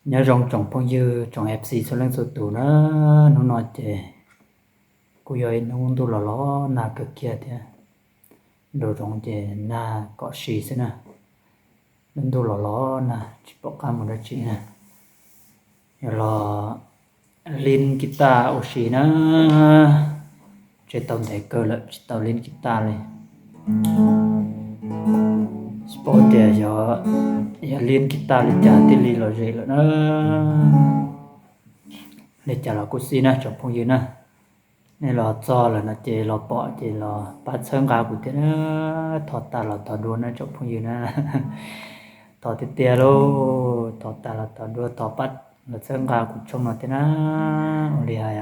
Nyob zoo tsoom phooj ywg tsoom F C txhua leej txhua tus na. Hnub no ces kuj yog ib hnub ntuj los los nag kawg kiag thiab, nraum zoov ces nag kom si xwb na. Lub ntuj los los nag tsis pom qab mus dab tsi na. Yog los lib kiv taj ua si na, tseem tau ntev kawg lawm tsis tau lib kiv taj li. Tsis paub tias yog lib kiv taj li cas thiaj li lom zem lawm na. Li cas los kuj xij na tsoom phooj ywg na, nej los txog lawm no ces los pom ces los pab txhawb nqa kuv thiab na. Thov tas los thov dua na tsoom phooj ywg na. Thov tiag tiag lauj, thov tas los thov dua, thov pab los txhawb nqa kuv tshooj no thiab na. Ua li hais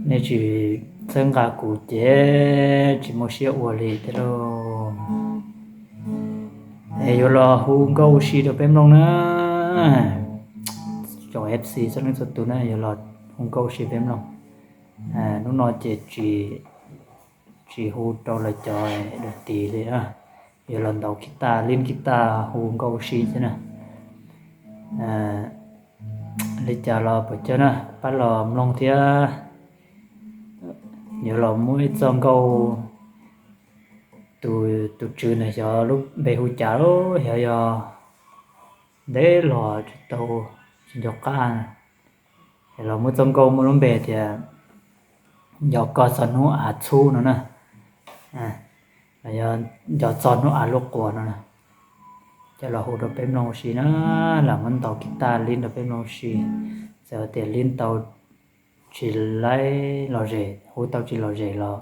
nej tsis txhawb nqa kuv ces tsis muaj siab ua li thiab lauj. Es yuav los hu nkauj ua si rau peb mloog na. Tsoom F C txhua leej txhua tus na, yuav los hu nkauj ua si peb mloog. Hnub no ces tsis hu rau lawv cov dab tis li, yuav los ntaus kiv taj lib kiv taj hu nkauj ua si xwb na. Li cas los puas cawg na, pab los mloog thiab. Yuav los muab ib txoj nkauj, tus tswv na xyov lub npe hu cas lauj, xyov yog ntev los tsis tau, tsis nco qab. Es los muab txoj nkauj muaj lub npe tias Nco koj txog hnub av txhub no na, los yog Nco txog hnub av lub quas no na. Coj los hu rau peb mloog ua si na, lam muab ntaus kiv taj lib rau peb mloog ua si. Txawm tias lib tau tsis laib los zem, hu tau tsis lom zem los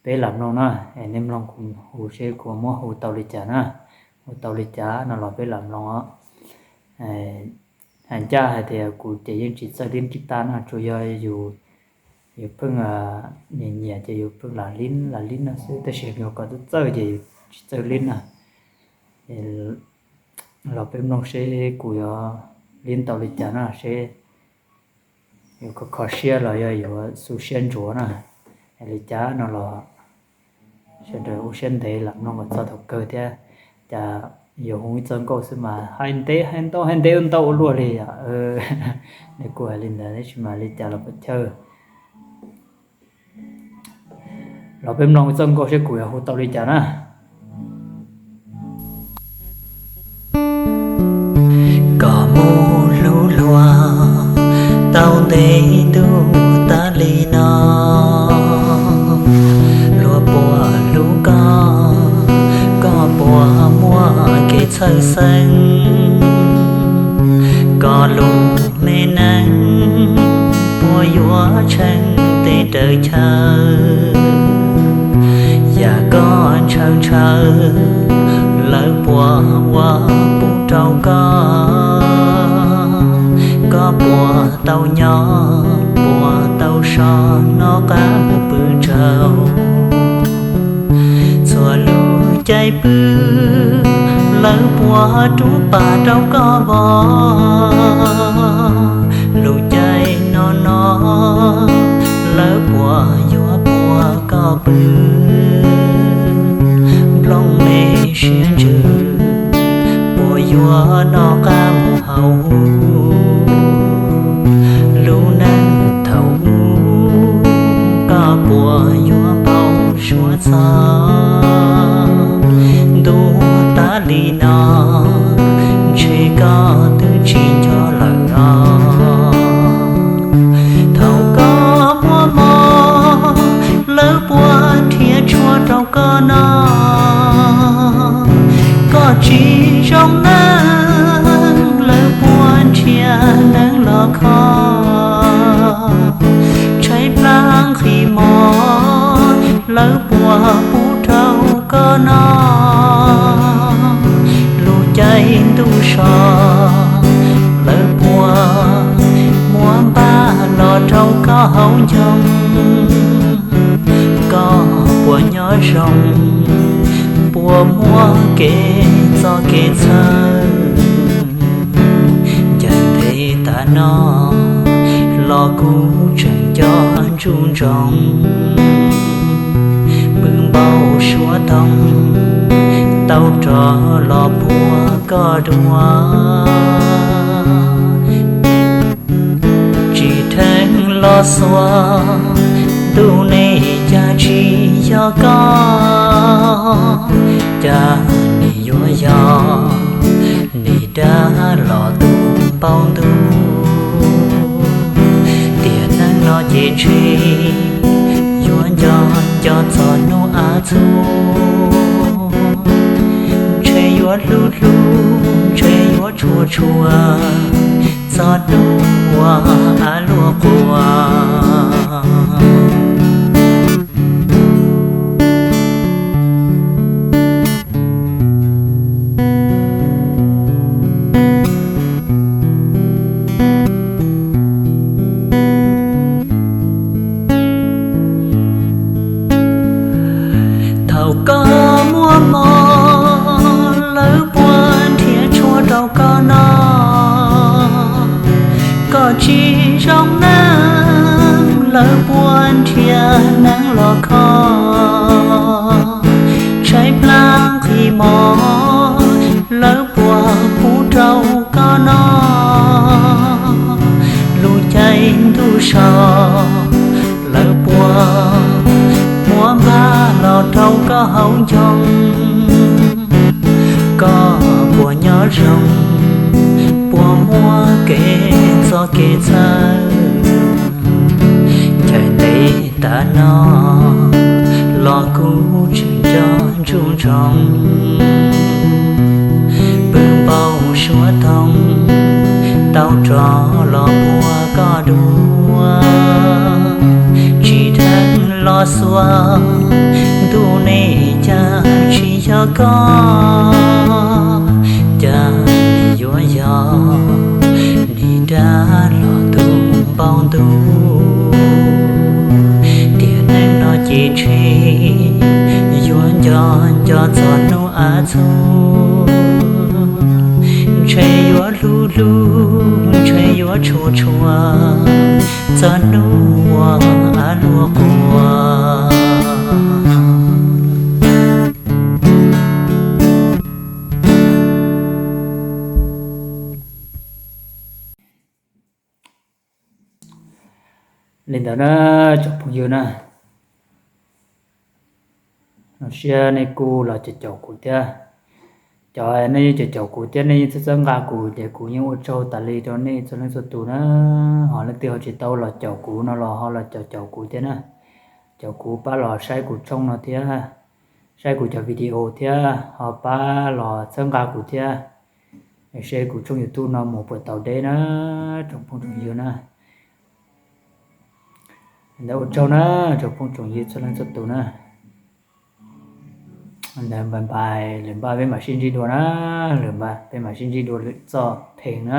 peb lam mloog na. Es nej mloog kuv hu seb kuv muab hu tau li cas na, hu tau li cas no los peb lam mloog os. Hais ncaj hais tias kuv ces yeej tsis txawj lib kiv taj na, tsuas yog yus pheej nyiam nyiam ces yus pheej lam lib lam lib no xwb, tab sis yog kom txawj txawj ces yus tsis txawj lib na. Los peb mloog seb kuv yuav lib tau li cas na, seb yuav kho kho siab los yog yuav xu siab ntsuav na. Li cas no los sawv daws ua siab ntev lam mloog kom txog thaum kawg thiab. Cas yuav hu ib txoj nkauj xwb mas hais ntev hais ntau hais ntev ntau ua luaj li. Nej kuj hais li ntawd tab sis mas li cas los puas chawj. Los peb mloog ib txoj nkauj seb kuv yuav hu tau li cas na. Koj mus hlub luag tau ntev ntuj tas li no, luag puas hlub koj, koj puas muaj kev txhawj xeeb, koj lub me neej puas yuav tsheej teb raws chaw, yam koj ntshaw ntshaw lawv puas ua pub rau koj, koj puas tau nyob puas tau so noj qab mus pw tsaug, txhua lub caij pw lawv puas rub pam rau koj vov, lub caij no no lawv puas yuav puas koj pw, nplooj me siab ntsws puas yuav noj qab mus haus, lub neej thaum ub koj puas yuav npau suav txog, ntuj tas li no ntshe koj twb tsis nco lawm os. Thaum koj muaj mob lawv puas nrhiav tshuaj rau koj noj, koj tsis zoo neej lawv puas nrhiav neeg los kho, tshaib plab nqhis mos lawv puas pub rau koj noj, lub caij ntuj so lawv puas muab npaj los rau koj haus ncoo, koj puas nyob zoo, puas muaj kev txoj kev txhawj. Cas ntev tas no los kuv tseem nco ntsuj ntsoov, pw npau suav toog tau rov los puag koj dua, Los xuas ntuj nim cas tsis yog koj, cas nim yuav yog nim dab los tu npau ntuj. Tiam neej no ces ntshe yuav nco nco txog hnub av txhub, ntshe yuav hlub hlub, ntshe yuav tshua tshua txog hnub uas av luaj qua. Thaum koj muaj mob lawv puas nrhiav tshuaj rau koj noj, koj tsis zoo neej lawv puas nrhiav neeb los kho, tshaib plab nqhis mos lawv puas pub rau koj noj, lub caij ntuj so lawv puas muab npaj los rau koj haus ncoo. Koj puas nyob zoo, puas muaj kev txoj kev txhawj, ncaim ntev tas no los kuv tseem nco ntsuj ntsoog. Pw npau suav toog, tau rov los puag koj dua, tsis dheev los xuas ntuj nim cas tsis yog koj, cas nim yuav yog nim dab los tu npau ntuj. Tiam neej no ces ntshe yuav nco nco txog hnub av txhub, ntshe yuav hlub hlub, ntshe yuav tshua tshua txog hnub uas av luaj qua. Li ntawd na, tsoom phooj ywg na, zoo siab nej kuj los caum caum kuv thiab. Cov nej yeej caum caum kuv thiab nej yeej txhawb txhawb nqa kuv ces kuv yeej ua tsaug tas li rau nej txhua leej txhua tus na. Ho leej twg ho tsis tau los caum kuv no los ho los caum caum kuv thiab na. Caum kuv pab los saib kuv tshooj no thiab, saib kuv cov video thiab ho pab los txhawb nqa kuv thiab, seb kuv tshooj YouTube no mus puas tau deb na, tsoom phooj tsoom ywg na. Ntawd ua tsaug na, tsoom phooj tsoom ywg txhua leej txhua tus na. Ntawd npaj npaj lwm npaj peb mam sib ntsib dua na, lwm npaj peb mam sib ntsib dua lwm txoj pheej na.